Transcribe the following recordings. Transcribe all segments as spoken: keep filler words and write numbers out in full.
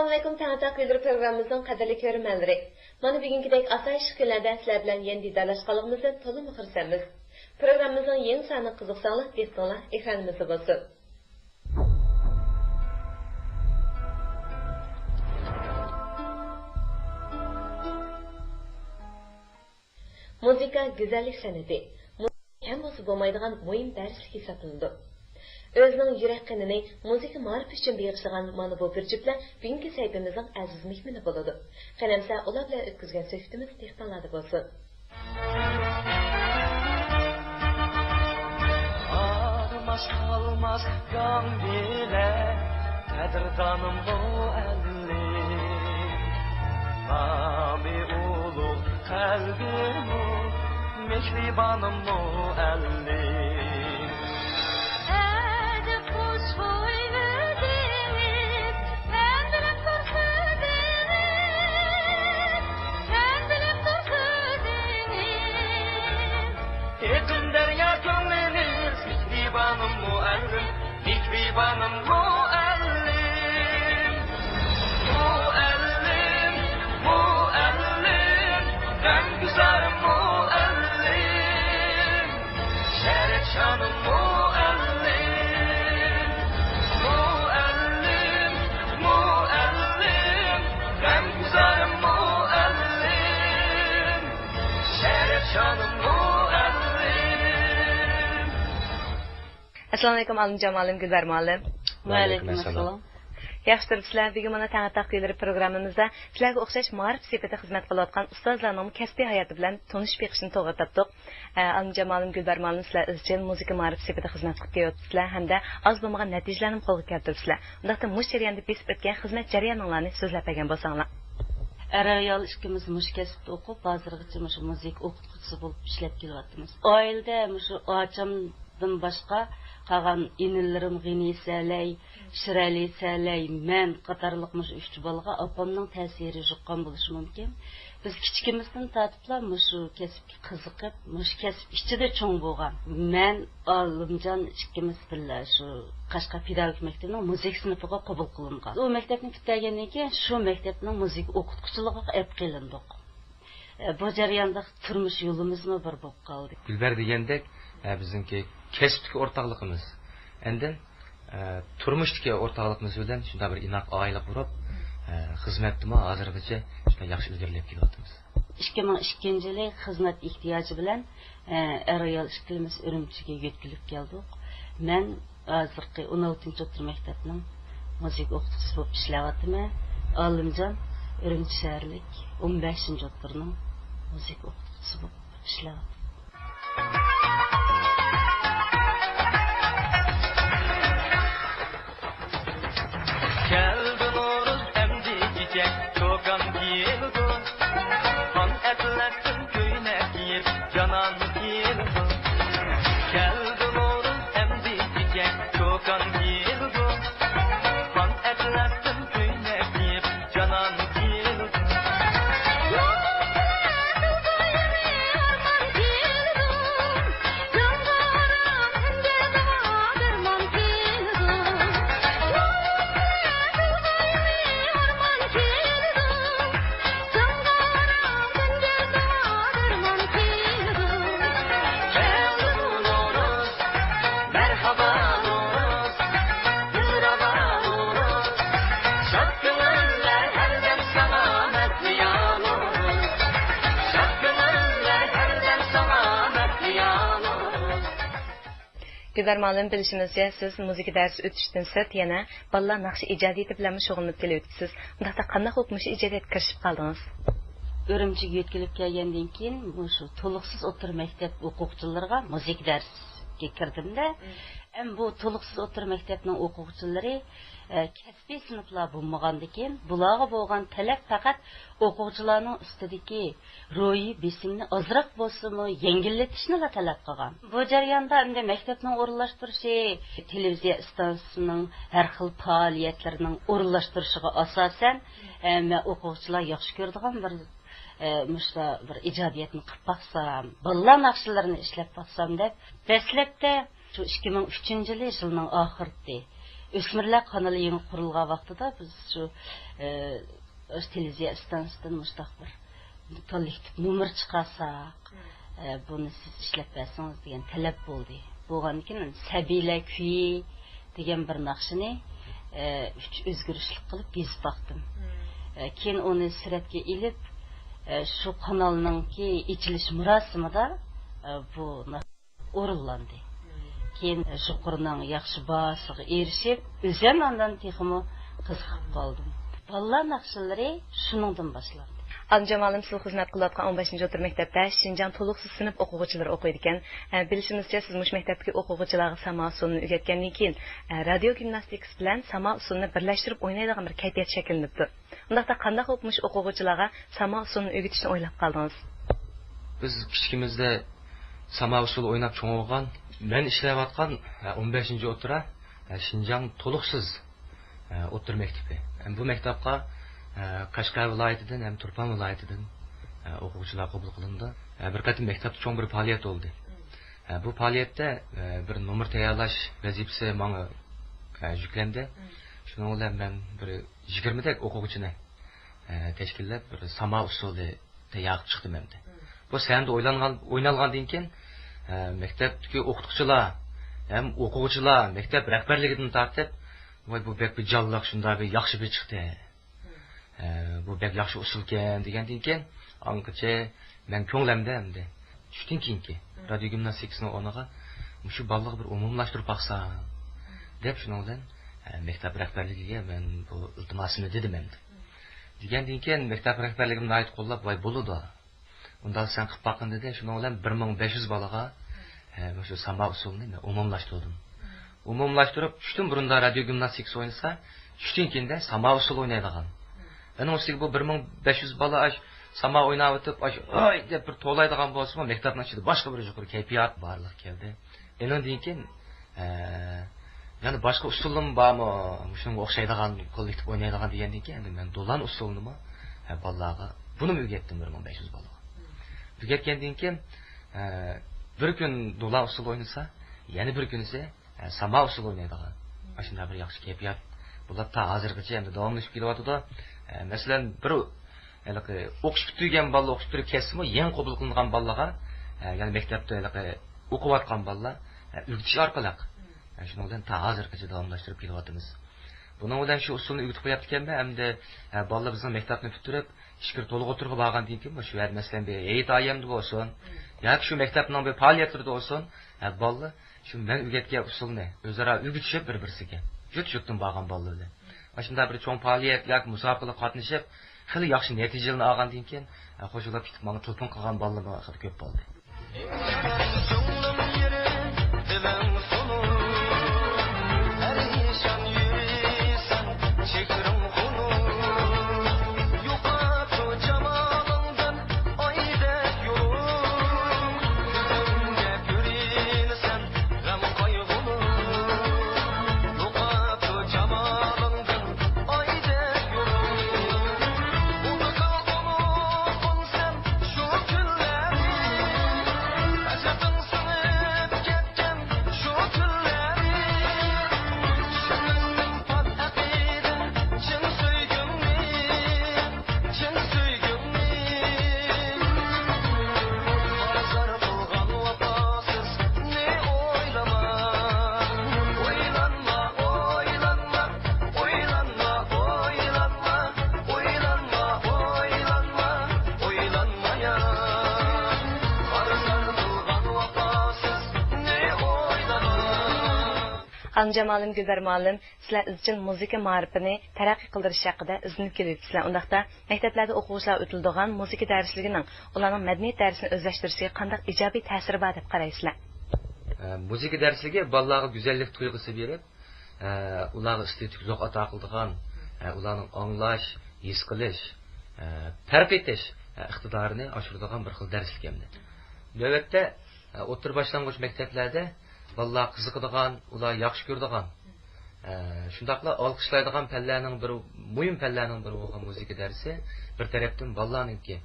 ئەسسالامۇئەلەيكۇم، تەڭ ئاتاق كۈنلىرى پروگراممىمىزنىڭ قەدىرلىك كۆرۈرمەنلىرى. مانا بۈگۈنكىدەك ئاسايىشلىق كۈنلەردە سىلەر بىلەن يەنە دىدارلاشقانلىقىمىزدىن تولىمۇ خۇرسەنمىز. پروگراممىمىزنىڭ يېڭى سانىغا قىزىقساڭلار، دىققىتىڭلار ئېكرانىمىزدا بولسۇن. مۇزىكا گۈزەللىك سەنئىتى. مۇزىكا كەم بولسا بولمايدىغان مۇھىم دەرسلىك ھېسابلىنىدۇ. ئۆزىنىڭ يۈرەك قېنىنى مۇزىكا مائارىپى ئۈچۈن بېغىشلىغان مانا بۇ بىر جۈپلەر بۈگۈنكى سەھىپىمىزنىڭ ئەزىز مېھمىنى بولىدۇ. قېنى ئەمىسە ئۇلار بىلەن ئۆتكۈزگەن سۆھبىتىمىز دىققىتىڭلاردا بولسۇن. ئالماس قالماس گام بىلەن قەدىردانىم مۇئەللىم. نامى ئۇلۇغ قەلبىمۇ مېھرىبانىم مۇئەللىم. ئەدىب خۇشبۇيلۇق دېڭىز، تەندىلىپ تۇرسا دېڭىز، تەندىلىپ تۇرسا دېڭىز. ئېقىن دەريا كۆڭلىمىز، مېھرىبانىم مۇئەللىم، مېھرىبانىم مۇئەللىم. مۇئەللىم، مۇئەللىم، غەمگۈزار مۇئەللىم، شەرەپشان مۇئەللىم. مۇئەللىم، مۇئەللىم، غەمگۈزار مۇئەللىم، شەرەپشان مۇئەللىم. ئەسسالامۇئەلەيكۇم، ئالىمجان مۇئەللىم، گۈلبەھار مۇئەللىم. ۋەئەلەيكۇم ئەسسالام. ياخشى تۇرۇپسىلەر؟ بۈگۈن مانا تەڭ ئاتاق كۈنلىرى پروگراممىمىزدا سىلەرگە ئوخشاش مائارىپ سېپىدە خىزمەت قىلىۋاتقان ئۇستازلارنىڭ كەسپىي ھاياتى بىلەن تونۇشۇپ بېقىشنى توغرا تاپتۇق. ئە، ئالىمجان مۇئەللىم، گۈلبەھار مۇئەللىم، سىلەر ئىزچىل مۇزىكا مائارىپ سېپىدە خىزمەت قىلىپ كېلىۋاتىسىلەر ھەمدە ئاز بولمىغان نەتىجىلەرنىمۇ قولغا كەلتۈرۈپسىلەر. ئۇنداقتا مۇشۇ جەرياندا بېسىپ ئۆتكەن خىزمەت جەريانىڭلارنى سۆزلەپ بەرگەن بولساڭلار. ئەر-ئايال ئىككىمىز مۇشۇ كەسىپتە ئوقۇپ، ھازىرغىچە مۇشۇ مۇزىكا ئوقۇتقۇچىسى بولۇپ ئىشلەپ كېلىۋاتىمىز. ئائىلىدە مۇشۇ ئاچامدىن باشقا قالغان ئىنىلىرىم غىنى سەلەي، شىرئەلى سەلەي، مەن قاتارلىق مۇشۇ ئۈچ بالىغا ئاپامنىڭ تەسىرى يۇققان بولۇشى مۇمكىن. بىز كىچىكىمىزدىن تارتىپلا مۇشۇ كەسىپكە قىزىقىپ، مۇشۇ كەسىپ ئىچىدە چوڭ بولغان. مەن، ئالىمجان ئىككىمىز بىللە شۇ قەشقەر پېداگوگىكا مەكتىپىنىڭ مۇزىكا سىنىپىغا قوبۇل قىلىنغان. ئۇ مەكتەپنى پۈتتۈرگەندىن كېيىن شۇ مەكتەپنىڭ مۇزىكا ئوقۇتقۇچىلىقىغا ئېلىپ قېلىندۇق. ئە، بۇ جەرياندا تۇرمۇش يولىمىزمۇ بىر بولۇپ قالدى. گۈلبەر دېگەندەك، ئە، بىزنىڭكى كەسىپتىكى ئورتاقلىقىمىز، ئاندىن، ئە، تۇرمۇشتىكى ئورتاقلىقىمىز بىلەن شۇنداق بىر ئىناق ئائىلە قۇرۇپ، ئە، خىزمەتتىمۇ ھازىرغىچە شۇنداق ياخشى ئىلگىرىلەپ كېلىۋاتىمىز. ئىككى مىڭ ئىككىنچى يىلى خىزمەت ئېھتىياجى بىلەن، ئە، ئەر-ئايال ئىككىلىمىز ئۈرۈمچىگە يۆتكىلىپ كەلدۇق. مەن ھازىرقى ئون ئالتىنچى ئوتتۇرا مەكتەپنىڭ مۇزىكا ئوقۇتقۇچىسى بولۇپ ئىشلەۋاتىمەن. ئالىمجان ئۈرۈمچى شەھەرلىك ئون بەشىنچى ئوتتۇرىنىڭ مۇزىكا ئوقۇتقۇچىسى بولۇپ ئىشلەۋاتىدۇ. كەلدى نورۇز ئەمدى چېچەك، چوكان كىيىلىدۇ. خان ئەتلەستىن كۆينەك كىيىپ، جانان كىيىلىدۇ. كەلدى نورۇز ئەمدى چېچەك، چوكان كىيىلىدۇ. خان ئەتلەستىن كۆينەك كىيىپ، جانان كىيىلىدۇ. مەرھابا نورۇز، دىلرەۋا نورۇز، شاد كۆڭۈللەر ھەردەم ساڭا مەدھىيە نورۇز، شاد كۆڭۈللەر ھەردەم ساڭا مەدھىيە نورۇز. گۈلبەر مۇئەللىم، بىلىشىمىزچە، سىز مۇزىكا دەرسى ئۆتۈشتىن سىرت يەنە بالىلار ناخشا ئىجادىيىتى بىلەنمۇ شۇغۇللىنىپ كېلىۋېتىپسىز. ئۇنداقتا قانداق بولۇپ مۇشۇ ئىجادىيەتكە كىرىشىپ قالدىڭىز؟ ئۈرۈمچىگە يۆتكىلىپ كەلگەندىن كېيىن، مۇشۇ تولۇقسىز ئوتتۇرا مەكتەپ ئوقۇغۇچىلىرىغا مۇزىكا دەرسكە كىردىم-دە. مم. ئەمما بۇ تولۇقسىز ئوتتۇرا مەكتەپنىڭ ئوقۇغۇچىلىرى، ئە، كەسپىي سىنىپلار بولمىغاندىكىن، بۇلارغا بولغان تەلەپ پەقەت ئوقۇغۇچىلارنىڭ ئۈستىدىكى روھىي بېسىمنى ئازراق بولسىمۇ يەڭگىللىتىشنىلا تەلەپ قىلغان. بۇ جەرياندا ئەمدى مەكتەپنىڭ ئورۇنلاشتۇرۇشى، تېلېۋىزىيە ئىستانسىسىنىڭ ھەر خىل پائالىيەتلىرىنىڭ ئورۇنلاشتۇرۇشىغا ئاساسەن، ئە، مە-، ئوقۇغۇچىلار ياخشى كۆرىدىغان بىر، ئە، مۇشۇنداق بىر ئىجادىيەتنى قىلىپ باقسام، بالىلار ناخشىلىرىنى ئىشلەپ باقسام دەپ، دەسلەپتە شۇ ئىككى مىڭ ئۈچىنچى يىلى، يىلنىڭ ئاخىرىتى، ئۆسمۈرلەر قانىلى يېڭى قۇرۇلغان ۋاقتىدا بىز شۇ، ئە، تېلېۋىزىيە ئىستانسىسىدىن مۇشۇنداق بىر كوللېكتىپ نومۇر چىقارساق، ئە، بۇنى سىز ئىشلەپ بەرسىڭىز دېگەن تەلەپ بولدى. بولغاندىن كېيىن سەبىيلەر كۈيى دېگەن بىر ناخشىنى، ئە، ئۈچ ئۆزگىرىشلىك قىلىپ يېزىپ باقتىم. ئە، كېيىن ئۇنى سۈرەتكە ئېلىپ، ئە، شۇ قانالنىڭكى ئېچىلىش مۇراسىمىدا، ئە، بۇ ناخشا ئورۇنلاندى. كېيىن، ئە، يۇقىرىنىڭ ياخشى باھاسىغا ئېرىشىپ، ئۆزۈم ئاندىن تېخىمۇ قىزىقىپ قالدىم. بالىلار ناخشىلىرى شۇنىڭدىن باشلاندى. ئالىمجان مۇئەللىم، سىز خىزمەت قىلىۋاتقان ئون بەشىنچى ئوتتۇرا مەكتەپتە شىنجاڭ تولۇقسىز سىنىپ ئوقۇغۇچىلىرى ئوقۇيدىكەن. ئە، بىلىشىمىزچە، سىز مۇشۇ مەكتەپتىكى ئوقۇغۇچىلارغا ساما ئۇسسۇلىنى ئۆگەتكەندىن كېيىن، ئە، رادىيو گىمناستىكىسى بىلەن ساما ئۇسسۇلىنى بىرلەشتۈرۈپ ئوينايدىغان بىر كەيپىيات شەكىللىنىپتۇ. ئۇنداقتا قانداق بولۇپ مۇشۇ ئوقۇغۇچىلارغا ساما ئۇسسۇلىنى ئۆگىتىشنى ئويلاپ قالدىڭىز؟ بىز كىچىكىمىزدە ساما ئۇسسۇلى ئويناپ چوڭ بولغان، مەن ئىشلەۋاتقان، ھە، ئون بەشىنچى ئوتتۇرا، ھە، شىنجاڭ تولۇقسىز، ھە، ئوتتۇرا مەكتىپى. ھەم بۇ مەكتەپكە، ھە، قەشقەر ۋىلايىتىدىن ھەم تۇرپان ۋىلايىتىدىن، ھە، ئوقۇغۇچىلار قوبۇل قىلىندى. ھە، بىر قېتىم مەكتەپتە چوڭ بىر پائالىيەت بولدى. ھە، بۇ پائالىيەتتە، ھە، بىر نومۇر تەييارلاش ۋەزىپىسى ماڭا، ھە، يۈكلەندى. شۇنىڭ بىلەن مەن بىر يىگىرمىدەك ئوقۇغۇچىنى، ئە، تەشكىللەپ، بىر ساما ئۇسسۇلى تەييار قىلىپ چىقتىم ئەمدى. بۇ سەھنىدە ئويلانغان، ئوينالغاندىن كېيىن، ئە، مەكتەپتىكى ئوقۇتقۇچىلار ھەم ئوقۇغۇچىلار، مەكتەپ رەھبەرلىكىدىن تارتىپ، ۋاي، بۇ بەك بىر جانلىق، شۇنداق بىر ياخشى بىر چىقتى. ئە، بۇ بەك ياخشى ئۇسسۇلكەن دېگەندىن كېيىن، ئاڭغىچە مەن كۆڭلەمدە ئەمدى چۈشتىن كېيىنكى رادىيو گىمناستىكىسىنىڭ ئورنىغا مۇشۇ بالىلارغا بىر ئومۇملاشتۇرۇپ باقسام دەپ، شۇنىڭ بىلەن، ئە، مەكتەپ رەھبەرلىكىگە مەن بۇ ئىلتىماسىمنى دېدىم ئەمدى. دېگەندىن كېيىن مەكتەپ رەھبەرلىكىم ناھايىتى قوللاپ، ۋاي، بولىدۇ، ئۇنداق سەن قىلىپ باققىن، دېدى. شۇنىڭ بىلەن بىر مىڭ بەش يۈز بالىغا، ھە، مۇشۇ ساما ئۇسسۇلىنى مەن ئومۇملاشتۇردۇم. ئومۇملاشتۇرۇپ، چۈشتىن بۇرۇندا رادىيو گىمناستىكىسى ئوينىسا، چۈشتىن كېيىندە ساما ئۇسسۇلى ئوينايدىغان. ئۇنىڭ ئۈستىگە بۇ بىر مىڭ بەش يۈز بالا ئاش ساما ئويناۋېتىپ، ئاش، ھاي دەپ بىر توۋلايدىغان بولسىمۇ، مەكتەپنىڭ ئىچىدە باشقا بىر يۇقىرى كەيپىيات بارلىققا كەلدى. ئېنىڭدىن كېيىن، ئە، يەنە باشقا ئۇسسۇللىمۇ بارمۇ، مۇشۇنىڭغا ئوخشايدىغان، كوللېكتىپ ئوينايدىغان دېگەندىن كېيىن، ئەمدى مەن دولان ئۇسسۇلىنىمۇ، ئە، بالىلارغا بۇنىمۇ ئۆگەتتىم، بىر مىڭ بەش يۈز بالىغا. ئۆگەتكەندىن كېيىن، ئە، بىر كۈن دولان ئۇسسۇلى ئوينىسا، يەنە بىر كۈنىسى، ئە، ساما ئۇسسۇلى ئوينايدىغان. ئاشۇنداق بىر ياخشى كەيپىيات بولۇپ، تا ھازىرغىچە ئەمدى داۋاملىشىپ كېلىۋاتىدۇ. ئە، مەسىلەن، بىر ھېلىقى ئوقۇش پۈتتۈرگەن بالىلار ئوقۇش پۈتتۈرۈپ كەتسىمۇ، يېڭى قوبۇل قىلىنغان بالىلارغا، ئە، يەنى مەكتەپتە ھېلىقى ئوقۇۋاتقان بالىلار، ئە، ئۆگىتىش ئارقىلىق، ئە، شۇنىڭ بىلەن تا ھازىرغىچە داۋاملاشتۇرۇپ كېلىۋاتىمىز. بۇنىڭ بىلەن شۇ ئۇسسۇلنى ئۆگىتىپ قويۇپتىكەنمەن، ئەمدى، ئە، بالىلار بىزنىڭ مەكتەپنى پۈتتۈرۈپ، ئىچكىرى تولۇق ئوتتۇرىغا بارغاندىن كېيىن، شۇ يەردە، مەسىلەن، بىر ھېيت ئايەمدە بولسۇن، ياكى شۇ مەكتەپنىڭ بىر پائالىيەتلىرىدە بولسۇن، ھە، بالىلار شۇ مەن ئۆگەتكەن ئۇسسۇلنى ئۆزئارا ئۆگىتىشىپ، بىر-بىرسىگە يۇرت-يۇرتتىن بارغان بالىلار بىلەن ئاشۇنداق بىر چوڭ پائالىيەت ياكى مۇسابىقىلەرگە قاتنىشىپ، خېلى ياخشى نەتىجىلەرنى ئالغاندىن كېيىن، ھە، خوشلاپ كېتىپ، ماڭا تېلېفون قىلغان بالىلارمۇ خېلى كۆپ بولدى. كۆڭلۈڭ يېرىم، دىلىڭ سۇنۇق، پەرىشان يۈرىسەن، چېھرىڭ خۇنۇك. يوقاپتۇ جامالىڭدىن ئايدەك يورۇق، كۆزۈڭگە كۆرۈنىسەن، غەم قايغۇلۇق. يوقاپتۇ جامالىڭدىن ئايدەك يورۇق. ئۇنتۇپ بولسام شۇ كۈنلەرنى، ھەسرىتىڭ سىڭىپ كەتكەن شۇ كۈنلەرنى. چۈشىنىڭ پاك ئەقىدە، چىن سۆيگۈڭنى، چىن سۆيگۈڭنى. ئازار قىلغان ۋاپاسىزنى ئويلىما، ئويلانما، ئويلانما. ئويلانما، ئويلانما، ئويلانما، ئويلانما، ئويلانمايا. ئارزان قىلغان ۋاپاسىزنى ئويلىما. خانىمجان مۇئەللىم، گۈلبەر مۇئەللىم، سىلەر ئىزچىل مۇزىكا مائارىپىنى تەرەققىي قىلدۇرۇش ھەققىدە ئىزدىنىپ كېلىۋېتىپسىلەر. ئۇنداقتا، مەكتەپلەردە ئوقۇغۇچىلار ئۆتۈلىدىغان مۇزىكا دەرسلىكىنىڭ ئۇلارنىڭ مەدەنىيەت دەرسىنى ئۆزلەشتۈرۈشىگە قانداق ئىجابىي تەسىرى بار دەپ قارايسىلەر؟ ئە، مۇزىكا دەرسلىكى بالىلارغا گۈزەللىك تۇيغۇسى بېرىپ، ئە، ئۇلارغا ئېستېتىك زوق ئاتا قىلىدىغان، ئە، ئۇلارنىڭ ئاڭلاش، ھېس قىلىش، ئە، پەرق ئېتىش، ئە، ئىقتىدارىنى ئاشۇرىدىغان بىر خىل دەرسلىك ئەمدى. نۆۋەتتە، ئە، ئوتتۇرا باشلانغۇچ مەكتەپلەردە بالىلار قىزىقىدىغان، ئۇلار ياخشى كۆرىدىغان، ئە، شۇنداقلا ئالقىشلايدىغان پەنلەرنىڭ بىر، مۇھىم پەنلەرنىڭ بىرى بولغان مۇزىكا دەرسى بىر تەرەپتىن بالىلارنىڭكى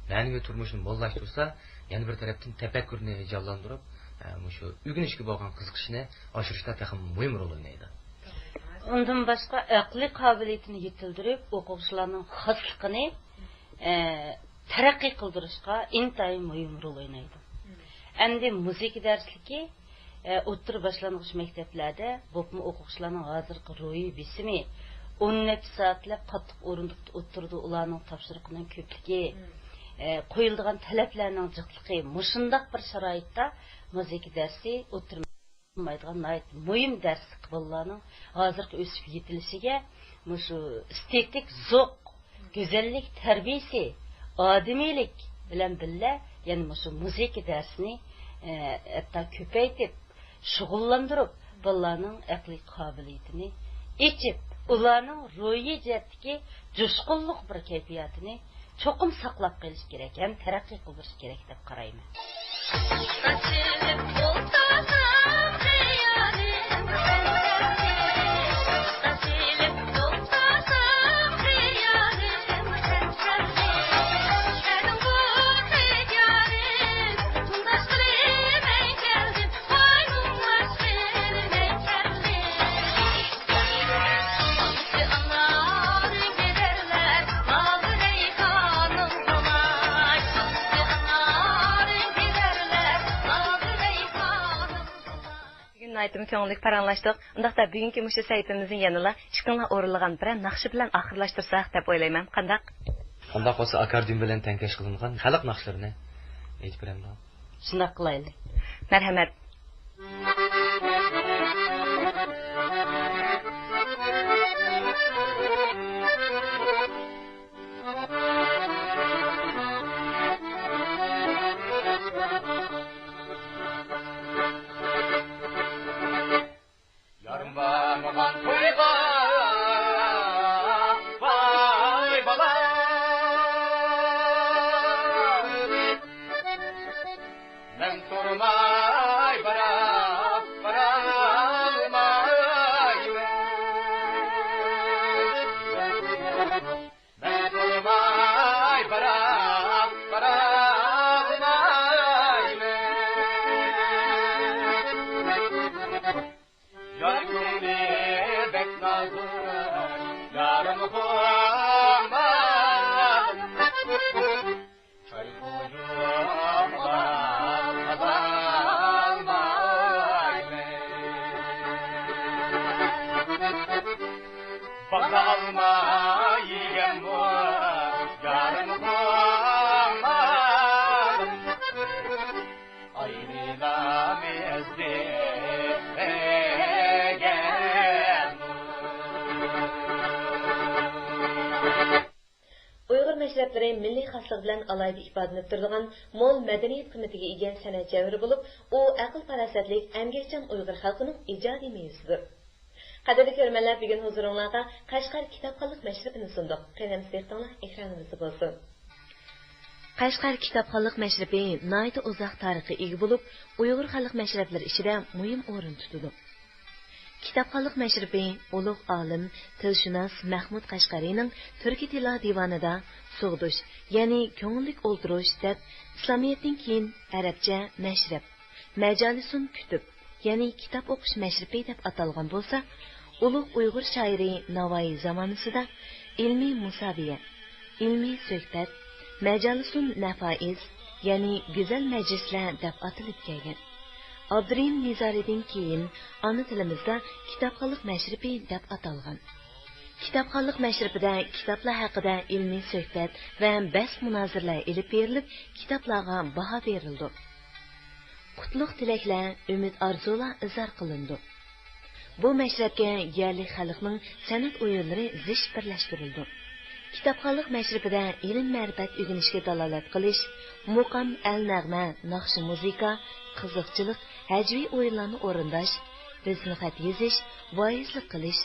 مەنىۋى تۇرمۇشىنى موللاشتۇرسا، يەنە بىر تەرەپتىن تەپەككۇرنى جانلاندۇرۇپ، ئە، مۇشۇ ئۆگىنىشكە بولغان قىزىقىشىنى ئاشۇرۇشتا تېخىمۇ مۇھىم رول ئوينايدۇ. ئۇندىن باشقا ئەقلىي قابىلىيىتىنى يېتىلدۈرۈپ، ئوقۇغۇچىلارنىڭ خاسلىقىنى، ئە، تەرەققىي قىلدۇرۇشقا ئىنتايىن مۇھىم رول ئوينايدۇ. ئەمدى مۇزىكا دەرسلىكى، ئە، ئوتتۇرا باشلانغۇچ مەكتەپلەردە، بولۇپمۇ ئوقۇغۇچىلارنىڭ ھازىرقى روھىي بېسىمى ئون نەچچە سائەتلەپ قاتتىق ئورۇندۇقتا ئولتۇرىدۇ، ئۇلارنىڭ تاپشۇرۇقىنىڭ كۆپلۈكى، ئە، قويۇلىدىغان تەلەپلەرنىڭ جىقلىقى، مۇشۇنداق بىر شارائىتتا مۇزىكا دەرسى ئوتتۇرا بولمايدىغان ناھايىتى مۇھىم دەرسلىك بالىلارنىڭ ھازىرقى ئۆسۈپ يېتىلىشىگە مۇشۇ ئېستېتىك زوق، گۈزەللىك تەربىيىسى، ئادىمىيلىك بىلەن بىللە، يەنە مۇشۇ مۇزىكا دەرسىنى، ئە، ھەتتا كۆپەيتىپ، شۇغۇللاندۇرۇپ، بالىلارنىڭ ئەقلىي قابىلىيىتىنى ئېچىپ، ئۇلارنىڭ روھىي جەھەتتىكى جۇشقۇنلۇق بىر كەيپىياتىنى چوقۇم ساقلاپ قېلىش كېرەك ھەم تەرەققىي قىلدۇرۇش كېرەك دەپ قارايمەن. بۈگۈن ناھايىتىمۇ كۆڭۈللۈك پاراڭلاشتۇق. ئۇنداقتا بۈگۈنكى مۇشۇ سەھىپىمىزنى يەنىلا ئىككىڭلار ئورۇنلىغان بىرەر ناخشا بىلەن ئاخىرلاشتۇرساق دەپ ئويلايمەن. قانداق؟ قانداق بولسا، ئاكاردىيون بىلەن تەڭكەش قىلىنغان خەلق ناخشىلىرىنى ئېيتىپ بېرەمدۇ؟ شۇنداق قىلايلى. مەرھەمەت. يارىم بارمىغان تويغا باي بالا. مەن تۇرماي باراپ، بارالمايمەن. مەن تۇرماي باراپ، بارالمايمەن. يار كۆڭلى بەك نازۇك، يارىم خۇمار. چاي قۇيۇپ قالالمايمەن. باغدا ئالما يېگەنمۇ يارىم خۇمار. ئايرىلامىز دېگەن. ئۇيغۇر مەشرەپلىرى مىللىي خاسلىقى بىلەن ئالاھىدە ئىپادىلىنىپ تۇرىدىغان مول مەدەنىيەت قىممىتىگە ئىگە سەنئەت جەۋھىرى بولۇپ، ئۇ ئەقىل-پاراسەتلىك، ئەمگەكچان ئۇيغۇر خەلقىنىڭ ئىجادىي مېۋىسىدۇر. قەدىرلىك كۆرۈرمەنلەر، بۈگۈن ھۇزۇرۇڭلارغا قەشقەر كىتابخانلىق مەشرىپىنى سۇندۇق. قېنى ئەمىسە دىققىتىڭلار ئېكرانىمىزدا بولسۇن. قەشقەر كىتابخانلىق مەشرىپى ناھايىتى ئۇزاق تارىخقا ئىگە بولۇپ، ئۇيغۇر خەلق مەشرەپلىرى ئىچىدە مۇھىم ئورۇن تۇتىدۇ. كىتابخانلىق مەشرىپى ئۇلۇغ ئالىم، تىلشۇناس مەھمۇد قەشقەرىنىڭ تۈركىي تىللار دىۋانىدا سوغدۇش، يەنى كۆڭۈللۈك ئولتۇرۇش دەپ، ئىسلامىيەتتىن كېيىن ئەرەبچە مەشرەپ، مەجالىسۇن كۈتۈب، يەنى كىتاب ئوقۇش مەشرىپى دەپ ئاتالغان بولسا، ئۇلۇغ ئۇيغۇر شائىرى ناۋايى زامانىسىدا ئىلمىي مۇساۋىيە، ئىلمىي سۆھبەت، مەجالىسۇن نەفائىس، يەنى گۈزەل مەجلىسلەر دەپ ئاتىلىپ كەلگەن. ئابدۇرېھىم نىزارىدىن كېيىن ئانا تىلىمىزدا كىتابخانلىق مەشرىپى دەپ ئاتالغان. كىتابخانلىق مەشرىپىدە كىتابلار ھەققىدە ئىلمىي سۆھبەت ۋە بەس-مۇنازىرىلەر ئېلىپ بېرىلىپ، كىتابلارغا باھا بېرىلىدۇ. قۇتلۇق تىلەكلەر، ئۈمىد-ئارزۇلار ئىزھار قىلىنىدۇ. بۇ مەشرەپكە يەرلىك خەلقنىڭ سەنئەت ئويۇنلىرى زىچ بىرلەشتۈرۈلىدۇ. كىتابخانلىق مەشرىپىدە ئىلىم-مەرىپەت ئۆگىنىشكە دالالەت قىلىش، مۇقام، ئەل نەغمە، ناخشا-مۇزىكا، قىزىقچىلىق، ھەجۋىي ئويۇنلارنى ئورۇنداش، رەسىم خەت يېزىش، ۋائىزلىق قىلىش،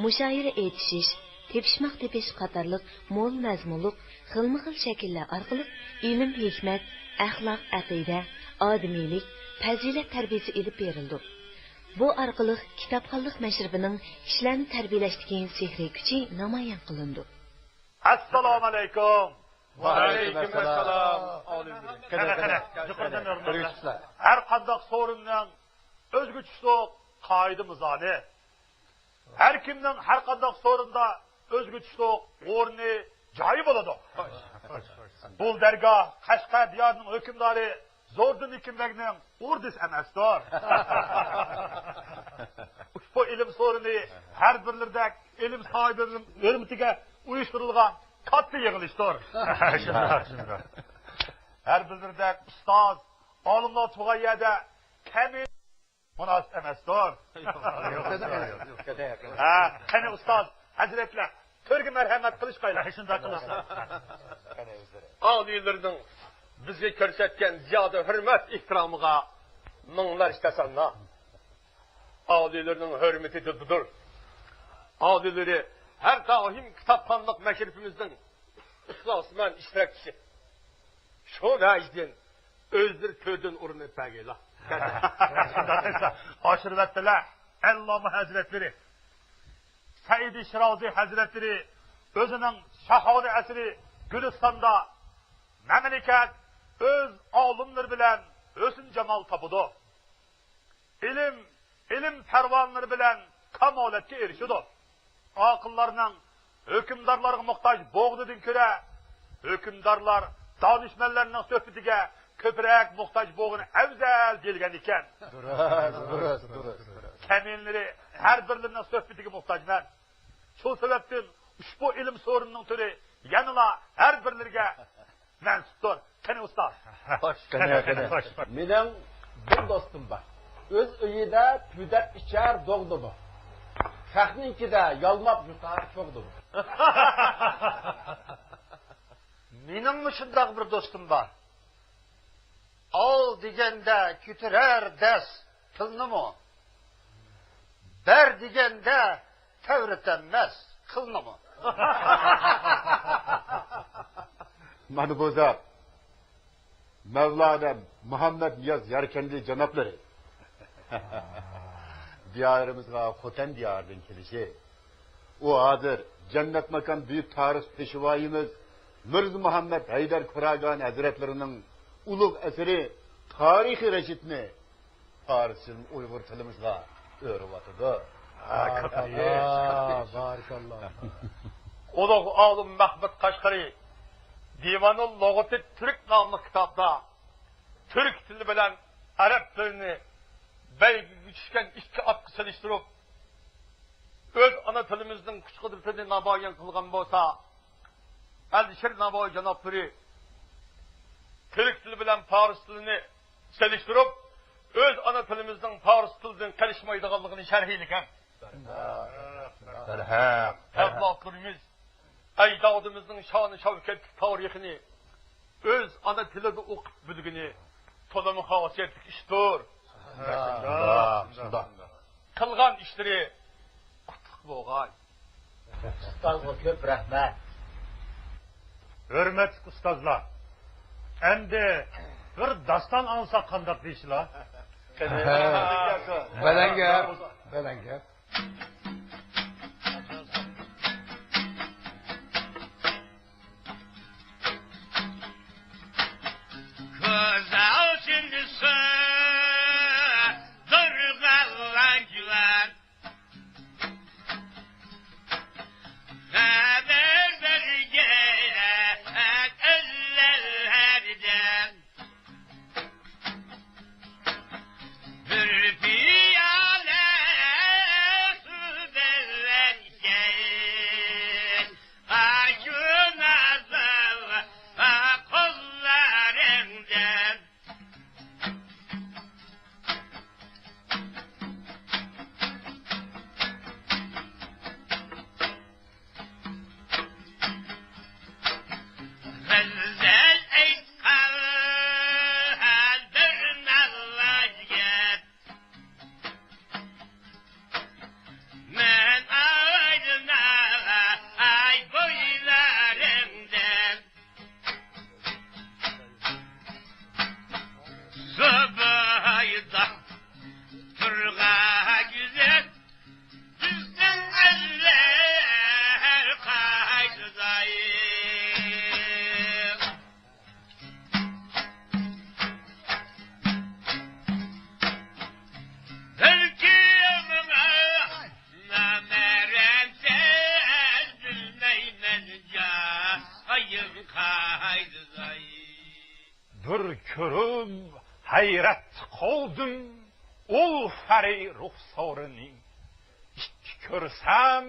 مۇشائىرە ئېيتىشىش، تېپىشماق تېپىش قاتارلىق مول مەزمۇنلۇق خىلمۇخىل شەكىللەر ئارقىلىق ئىلىم-ھېكمەت، ئەخلاق-ئەقىدە، ئادىمىيلىك، پەزىلەت تەربىيىسى ئېلىپ بېرىلىدۇ. بۇ ئارقىلىق كىتابخانلىق مەشرىپىنىڭ كىشىلەرنى تەربىيەلەشتىكى سېھرىي كۈچى نامايان قىلىنىدۇ. ئەسسالامۇئەلەيكۇم. ۋەئەلەيكۇم ئەسسالام. قېنى، قېنى، يۇقىرىدىن ئۆرنەكلەر. ھەر قانداق سورۇننىڭ ئۆزگىچە ئۇسلۇب، قائىدە-مىزانى. ھەر كىمنىڭ ھەر قانداق سورۇندا ئۆزىگە تۇشلۇق ئورنى، جايى بولىدۇ. بۇ دەرگاھ قەشقەر دىيارىنىڭ ھۆكۈمدارى زوردۇن ھېكىم بەگنىڭ ئوردىسى ئەمەستۇر. ئۇشبۇ ئىلىم سورۇنى ھەر بىرلىرىدەك ئىلىم ساھىبىنىڭ ھۆرمىتىگە ئۇيۇشتۇرۇلغان كاتتا يىغىلىشتۇر. شۇنداق، شۇنداق. ھەر بىرلىرىدەك ئۇستاز، ئالىملار تۇرغان يەردە كەمى مۇناسىپ ئەمەستۇر. ھە، قېنى ئۇستاز ھەزرەتلەر، تۆرگە مەرھەمەت قىلىشقايلا. شۇنداق قىلىشسا. ئالىيلىرىنىڭ بىزگە كۆرسەتكەن زىيادە ھۆرمەت ئېھتىرامىغا مىڭلارچە تەسەننا. ئالىيلىرىنىڭ ھۆرمىتى دىلدىدۇر. ئالىيلىرى ھەر دائىم كىتابخانلىق مەشرىپىمىزنىڭ ئىخلاسمەن ئىشتىراكچىسى. شۇ ۋەجىدىن ئۆزلىرى تۆردىن ئورۇن ئېلىپ بەرگەيلا. ئاشۇرۇۋەتتىلە ئەللامە ھەزرەتلىرى. سەئىدى شىرازى ھەزرەتلىرى ئۆزىنىڭ شاھانە ئەسىرى گۈلىستاندا مەملىكەت ئۆز ئالىملىرى بىلەن ھۆسن جامال تاپىدۇ. ئىلىم، ئىلىم پەرۋانىلىرى بىلەن كامالەتكە ئېرىشىدۇ. ئاقىللارنىڭ ھۆكۈمدارلارغا موھتاج بولغىنىدىن كۆرە، ھۆكۈمدارلار دانىشمەنلەرنىڭ سۆھبىتىگە كۆپرەك موھتاج بولغىنى ئەۋزەل دېيىلگەن ئىكەن. دۇرۇس، دۇرۇس، دۇرۇس، دۇرۇس. كەمىنىلىرى ھەر بىرلىرىنىڭ سۆھبىتىگە موھتاجمەن. شۇ سەۋەبتىن ئۇشبۇ ئىلىم سورۇنىنىڭ تۈرى يەنىلا ھەر بىرلىرىگە مەنسۇپتۇر. قېنى ئۇستاز. خوش، قېنى، قېنى. خوش، خوش. مېنىڭ بىر دوستۇم بار. ئۆز ئۆيىدە پۈدەپ ئىچەر دوغدىمۇ. خەقنىڭكىدە يالماپ يۇتار چوغدىمۇ. مېنىڭمۇ شۇنداق بىر دوستۇم بار. ئال دېگەندە كۆتۈرەر دەس تىلنىمۇ. بەر دېگەندە تەۋرىتەلمەس قىلنىمۇ. مانا بۇ زات مەۋلانا مۇھەممەد نىياز ياركەندى جانابلىرى. دىيارىمىزغا خوتەن دىيارىدىن كېلىشى، ئۇ ھازىر جەننەت ماكان بۈيۈك تارىخ پېشۋايىمىز مىرزا مۇھەممەد ھەيدەر كۇراگان ھەزرەتلىرىنىڭ ئۇلۇغ ئەسىرى تارىخى رەشىدنى پارسچىدىن ئۇيغۇر تىلىمىزغا ئۆرۈۋاتىدۇ. بارىكاللا، بارىكاللا. ئۇلۇغ ئالىم مەھمۇد قەشقىرى دىۋانۇل لۇغىتى تۈرك ناملىق كىتابتا تۈرك تىلى بىلەن ئەرەب تىلىنى بەيگىگە چۈشكەن ئىككى ئاتقا سېلىشتۇرۇپ، ئۆز ئانا تىلىمىزنىڭ كۈچ-قۇدرىتىنى نامايان قىلغان بولسا، ئەلىشىر نەۋاۋى جانابلىرى تۈرك تىلى بىلەن پارس تىلىنى سېلىشتۇرۇپ، ئۆز ئانا تىلىمىزنىڭ پارس تىلىدىن قېلىشمايدىغانلىقىنى شەرھلىگەن. بەرھەق، بەرھەق. ئەجدادلىرىمىز، ئەجدادىمىزنىڭ شانى شەۋكەتلىك تارىخىنى ئۆز ئانا تىلىدا ئوقۇپ بىلگىنى تولىمۇ خاسىيەتلىك ئىشتۇر. شۇنداق، شۇنداق. قىلغان ئىشلىرى قۇتلۇق بولغاي. ئۇستازغا كۆپ رەھمەت. ھۆرمەتلىك ئۇستازلار، ئەمدى بىر داستان ئاڭلىساق قانداق دەيسىلەر؟ بەلەن گەپ، بەلەن گەپ. كۆز ئالدىمدا سۇدۇرغانلار جۇۋان. خەۋەر بەرگەن ئەللەرگە بىر پىيالە سۇ. كۆرۈپ ھەيرەتتە قالدىم ئۇلفەرى رۇخسارىنى. ئىككى كۆرسەم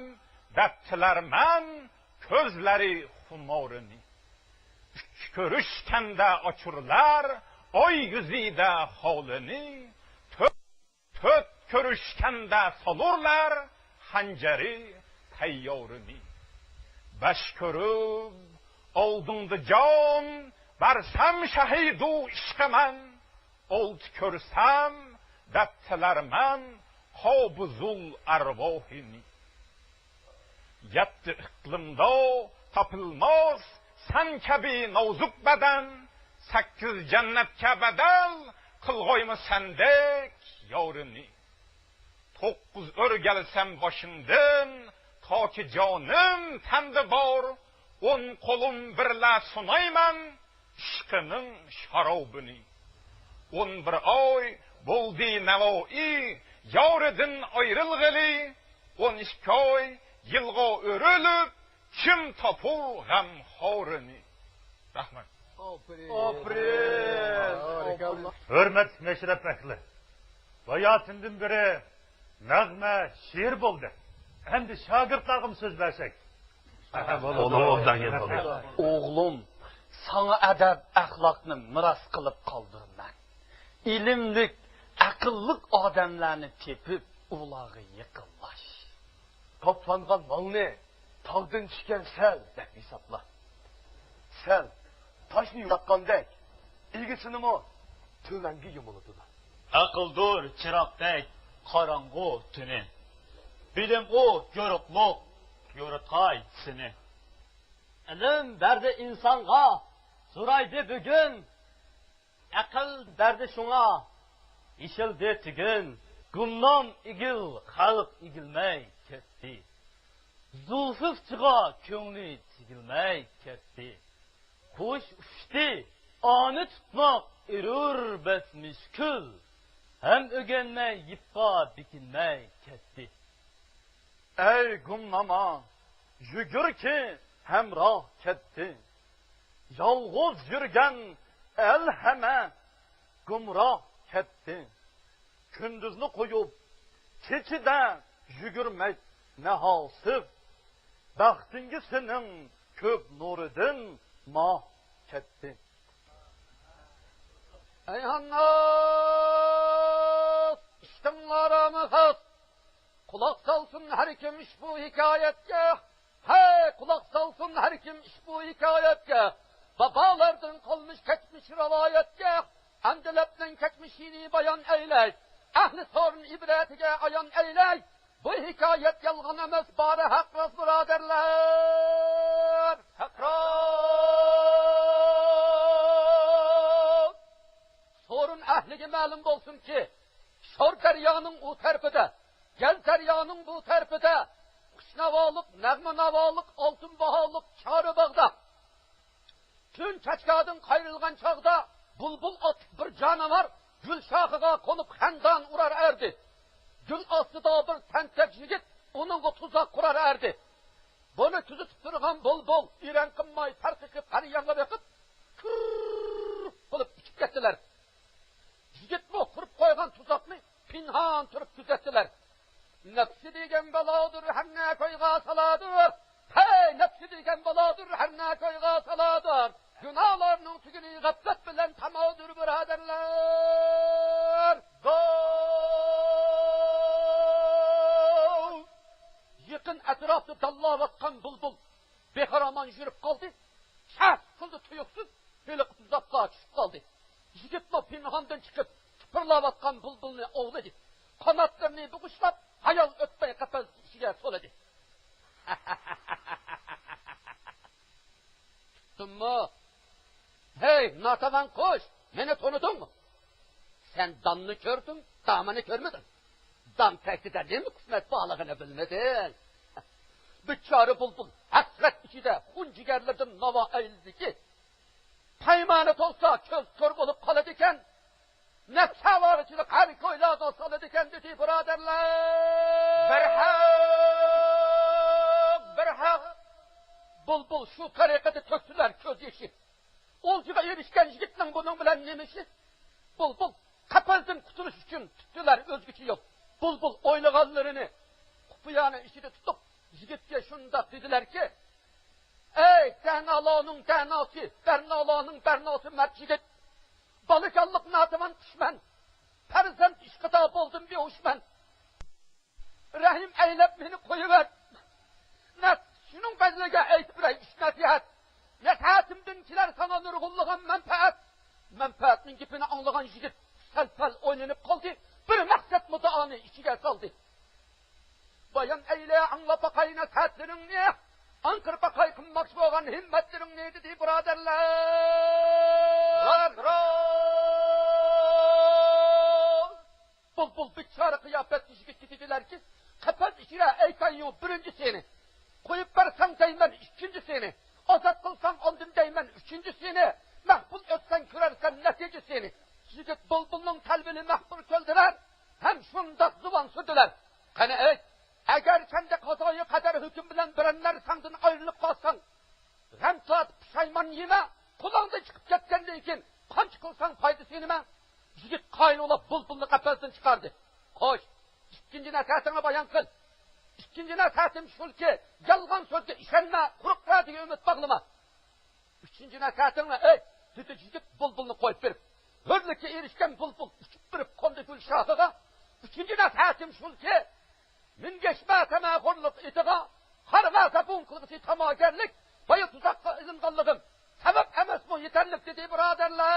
دەپ تىلەرمەن كۆزلىرى خۇمارىنى. ئۈچ كۆرۈشكەندە ئاچۇرلار ئاي يۈزىدە خالىنى. تۆت تۆت كۆرۈشكەندە سالۇرلار خەنجىرى تەييارىنى. بەش كۆرۈپ ئالدىڭدا جان بەرسەم شەھىدۇ ئىشقىمەن، ئالتە كۆرسەم دەپ تىلەرمەن قابىزۇل ئەرۋاھىنى. يەتتە ئىقلىمدا تاپىلماس سەن كەبى نازۇك بەدەن، سەككىز جەننەتكە بەدەل قىلغايمۇ سەندەك يارىنى. توققۇز ئۆرگەلسەم باشىڭدىن تاكى جانىم تەندە بار، ئوڭ قولۇم بىرلا سۇنايمەن ئىشقىنىڭ شارابىنى. ئون بىر ئاي بولدى ناۋائى يارىدىن ئايرىلغىلى، ئون ئىككى ئاي يىلغا ئۆرۈلۈپ كىم تاپۇر غەمخورىنى؟ رەھمەت. ئاپىرىن. ئاپىرىن. ھۆرمەتلىك مەشرەپ ئەھلى، باياتىندىن بېرى نەغمە، شېئىر بولدى. ئەمدى شاگىرتلارغىمۇ سۆز بەرسەك. بولدى، بولدى. ئوغلۇم، ساڭا ئەدەپ-ئەخلاقنى مىراس قىلىپ قالدۇرىمەن. ئىلىملىك، ئەقىللىق ئادەملەرنى تېپىپ، ئۇلارغا يېقىنلاش. توپلانغان مالنى تاغدىن چۈشكەن سەل دەپ ھېسابلا. سەل تاشنى يۇمشاتقاندەك، ئىگىسىنىمۇ تۆۋەنگە يۇمۇلىدۇ. ئەقىلدۇر چىراغدەك قاراڭغۇ تۈنى، بىلىمغۇ يورۇقلۇق يورۇتقاي سېنى. ئىلىم بەردى ئىنسانغا زورايدى بۈگۈن، ئەقىل بەردى شۇڭا يېشىلدى تۈگۈن. گۇمنام ئېگىل خەلق ئېگىلمەي كەتتى، زۇلفىفچىغا كۆڭلى چېگىلمەي كەتتى. قۇش ئۇچتى ئانى تۇتماق ئېرۇر بەس مۈشكۈل، ھەم ئۆگەنمەي يىپقا بېكىنمەي كەتتى. ئەي گۇمناما، يۈگۈركى ھەمراھ كەتتى. يالغۇز يۈرگەن ئەل ھەمە گۇمراھ كەتتى. كۈندۈزنى قويۇپ، كېچىدە يۈگۈرمەك نەھاسىپ. بەختىڭگە سېنىڭ كۆپ نۇرىدىن ماھ كەتتى. ئەيھان ناس، ئىشتىڭلارمۇ خاس. قۇلاق سالسۇن ھەر كىم ئۇشبۇ ھېكايەتكە. ھەي، قۇلاق سالسۇن ھەر كىم ئۇشبۇ ھېكايەتكە. بابالاردىن قالمىش كەچمىش رىۋايەتكە. ئەمدى لەپنىڭ كەچمىشىنى بايان ئەيلەي. ئەھلى سورۇن ئىبرەتىگە ئايان ئەيلەي. بۇ ھېكايەت يالغان ئەمەس، بارى ھەق راست، بۇرادەرلەر. ھەق راست. سورۇن ئەھلىگە مەلۇم بولسۇنكى، شور دەريانىڭ ئۇ تەرىپىدە، گەز دەريانىڭ بۇ تەرىپىدە، خۇش ناۋالىق، نەغمە ناۋالىق، ئالتۇن باھالىق چارباغدا، كۈن چاچكادىن قايرىلغان چاغدا، بۇلبۇل ئاتلىق بىر جانىۋار گۈل شاخىغا قونۇپ خەندان ئۇرار ئەردى. گۈل ئاستىدا بىر تەنتەك يىگىت ئۇنىڭغا تۇزاق قۇرار ئەردى. بۇنى كۆزىتىپ تۇرغان بۇلبۇل ئېرەن قىلماي تەر قېقىپ ھەر يانغا بېقىپ، كۇرر قىلىپ ئۇچۇپ كەتتىلەر. يىگىتمۇ قۇرۇپ قويغان تۇزاقنى پىنھان تۇرۇپ كۆزەتتىلەر. نەپسى دېگەن بالادۇر، ھەر نە كويغا سالادۇر. ھەي، نەپسى دېگەن بالادۇر، ھەر نە كويغا سالادۇر. گۇناھلارنىڭ تۈگۈنى غەپلەت بىلەن تامادۇر، بۇرادەرلەر. گاۋ! يېقىن ئەتراپتا دانلاۋاتقان بۇلبۇل بىخارامان يۈرۈپ قالدى. شەس قىلدى تۇيۇقسىز، ھېلىقى تۇزاققا چۈشۈپ قالدى. يىگىتمۇ پىنھاندىن چىقىپ، تىپىرلاۋاتقان بۇلبۇلنى ئوۋلىدى. قاناتلىرىنى بۇغۇشلاپ، ھايال ئۆتمەي قەپەس ئىچىگە سولىدى. تۇتتۇممۇ؟ ھەي، ناتاۋان قۇش، مېنى تونۇدۇڭمۇ؟ سەن داننى كۆردۈڭ، دامىنى كۆرمىدىڭ. دام تەكتىدە نېمە قىسمەت بارلىقىنى بىلمىدىڭ. بىچارە بۇلبۇل ھەسرەت ئىچىدە خۇن جىگەرلىرىدىن ناۋا ئەيلىدىكى، پايمانى تولسا كۆز كور بولۇپ قالىدىكەن، نەپسى ئاۋارىچىلىك ھەر كويلارغا سالىدىكەن، دېدى، بۇرادەرلەر. بىر ھەق، بىر ھەق. بۇلبۇل شۇ تەرىقىدە تۆكتىلەر كۆز يېشى. ئولجىغا ئېرىشكەن يىگىتنىڭ بۇنىڭ بىلەن نېمە ئىشى؟ بۇلبۇل قەپەستىن قۇتۇلۇش ئۈچۈن تۇتتىلار ئۆزگىچە يول. بۇلبۇل ئويلىغانلىرىنى قۇپىيانە ئىچىدە تۇتۇپ، يىگىتكە شۇنداق دېدىلەركى، ئەي، تەنالارنىڭ تەناسى، بەرنالارنىڭ بەرناسى مەرد يىگىت! بالىكانلىق ناتىۋان قۇشمەن، پەرزەنت ئىشقىدا بولدۇم بىھوشمەن. رەھىم ئەيلەپ مېنى قويۇۋەت. نەق شۇنىڭ بەدىلىگە ئېيتىپ بېرەي ئۈچ نەسىھەت. نەسىھەتىمدىن كېلەر ساڭا نۇرغۇنلىغان مەنپەئەت. مەنپەئەتنىڭ گېپىنى ئاڭلىغان يىگىت سەل-پەل ئويلىنىپ قالدى، بىر مەقسەت مۇددىئانى ئىچىگە سالدى. بايان ئەيلە، ئاڭلاپ باقاي نەسىھەتلىرىڭنى، ئاڭقىرىپ باقاي قىلماقچى بولغان ھىممەتلىرىڭنى، دېدى بۇرادەرلەر. راست، راست. بۇلبۇل بىچارە قىياپەتتە يىگىتكە دېدىلەركى، قەپەس ئىچىدە ئەيكەنيۇ بىرىنچى سېنى، قويۇپ بەرسەڭ دەيمەن ئىككىنچى سېنى، ئازاد قىلساڭ ئاندىن دەيمەن ئۈچىنچى سېنى، مەقبۇل ئۆتسەڭ كۆرەرسەن نەتىجە سېنى. يىگىت بۇلبۇلنىڭ تەلۋىلى مەقبۇل كۆلدىلەر، ھەم شۇنداق زۇۋان سۈردىلەر. قېنى ئېيت، ئەگەر سەندە قازايى قەدەر ھۆكۈم بىلەن بىرەرلەر سەندىن ئايرىلىپ قالساڭ، غەم تارتىپ پۇشايمان يېمە، قولۇڭدىن چىقىپ كەتكەندىن كېيىن قانچە قىلساڭ پايدىسى نېمە؟ يىگىت قايىل بولۇپ بۇلبۇلنى قەپەستىن چىقاردى. خوش، ئىككىنچى نەسىھەتىڭنى بايان قىل. ئىككىنچى نەسىھەتىم شۇكى، يالغان سۆزگە ئىشەنمە، قۇرۇق ۋەدىگە ئۈمىد باغلىما. ئۈچىنچى نەسىھەتىڭنى ئېيت، دېدى يىگىت بۇلبۇلنى قويۇپ بېرىپ. ھۆرلۈككە ئېرىشكەن بۇلبۇل ئۇچۇپ بېرىپ قوندى گۈل شاخىغا. ئۈچىنچى نەسىھەتىم شۇكى، مىنگەشمە تەمەخورلۇق ئېتىغا، قارىما زەبۇن قىلغۇچى تاماگەرلىك، بايا تۇزاققا ئېلىنغانلىقىم سەۋەب ئەمەسمۇ يېتەرلىك، دېدى بۇرادەرلەر.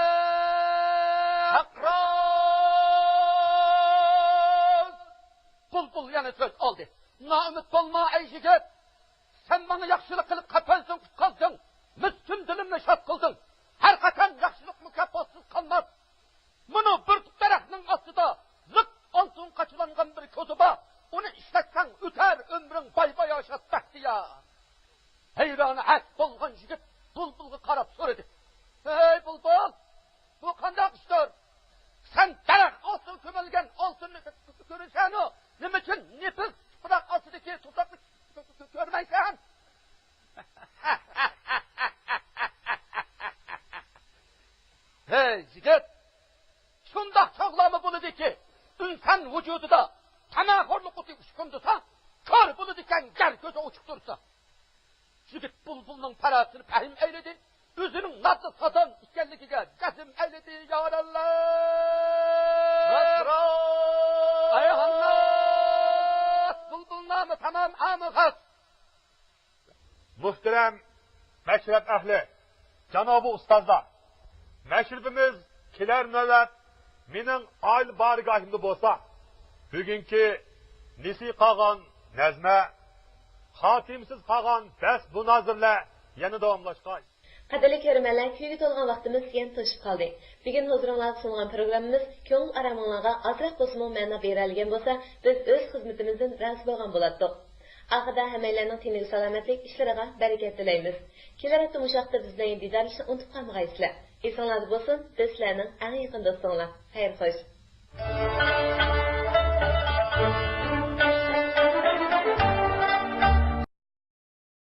ھەق راست! بۇلبۇل يەنە سۆز ئالدى. نائۈمىد بولما، ئەي يىگىت! سەن ماڭا ياخشىلىق قىلىپ قەپەستىن قۇتقازدىڭ، مىسكىن دىلىمنى شاد قىلدىڭ. ھەر قاچان ياخشىلىق مۇكاپاتسىز قالماس. مانا بىر تۈپ دەرەخنىڭ ئاستىدا لىق ئالتۇن قاچىلانغان بىر كوزا بار. ئۇنى ئىشلەتسەڭ ئۆتەر ئۆمرۈڭ باي-باي ياشاپ بەختىيار. ھەيرانى ھەس بولغان يىگىت بۇلبۇلغا قاراپ سورىدى. ھەي بۇلبۇل، بۇ قانداق ئىشتۇر؟ سەن دەرەخ ئاستىغا كۆمۈلگەن ئالتۇننى كۆرىسەنۇ، نېمە ئۈچۈن نېپىز تۇپراق ئاستىدىكى تۇپراقنى كۆرمەيسەن؟ ھەي يىگىت، شۇنداق چاغلارمۇ بولىدۇكى، ئىنسان ۋۇجۇدىدا تەمەخورلۇق ئوتى ئۇچقۇندىسا، كور بولىدىكەن گەر كۆزى ئوچۇق تۇرسا. يىگىت بۇلبۇلنىڭ پاراسىتىنى پەھىم ئەيلىدى، ئۆزىنىڭ نادىر سازان ئىكەنلىكىگە جەزم ئەيلىدى، يارەللەر! ئەي ھالناس! بۇلبۇلنامە تامام ئامىغاس! مۆھتەرەم مەشرەپ ئەھلى، جانابى ئۇستازلار! مەشرىپىمىز كېلەر نۆۋەت مېنىڭ ئائىلە بارگاھىمدا بولسا، بۈگۈنكى نېسى قالغان نەزمە، خاتىمىسىز قالغان بەس مۇنازىرىلەر يەنە داۋاملاشقاي. قەدىرلىك كۆرۈرمەنلەر، كۈيگە تولغان ۋاقتىمىز يەنە توشۇپ قالدى. بۈگۈن ھۇزۇرۇڭلارغا سۇنغان پروگراممىمىز كۆڭۈل ئارامىڭلارغا ئازراق بولسىمۇ مەنا بېرەلىگەن بولسا، بىز ئۆز خىزمىتىمىزدىن رازى بولغان بولاتتۇق. ئاخىرىدا ھەممەيلەننىڭ تېنىگە سالامەتلىك، ئىشلىرىغا بەرىكەت تىلەيمىز. كېلەر ھەپتە مۇشۇ ۋاقىتتا بىز بىلەن دىدارلىشىشنى ئۇنتۇپ قالمىغايسىلەر. ئېسىڭلاردا بولسۇن، بىز سىلەرنىڭ ئەڭ يېقىن دوستۇڭلار. خەير خوش.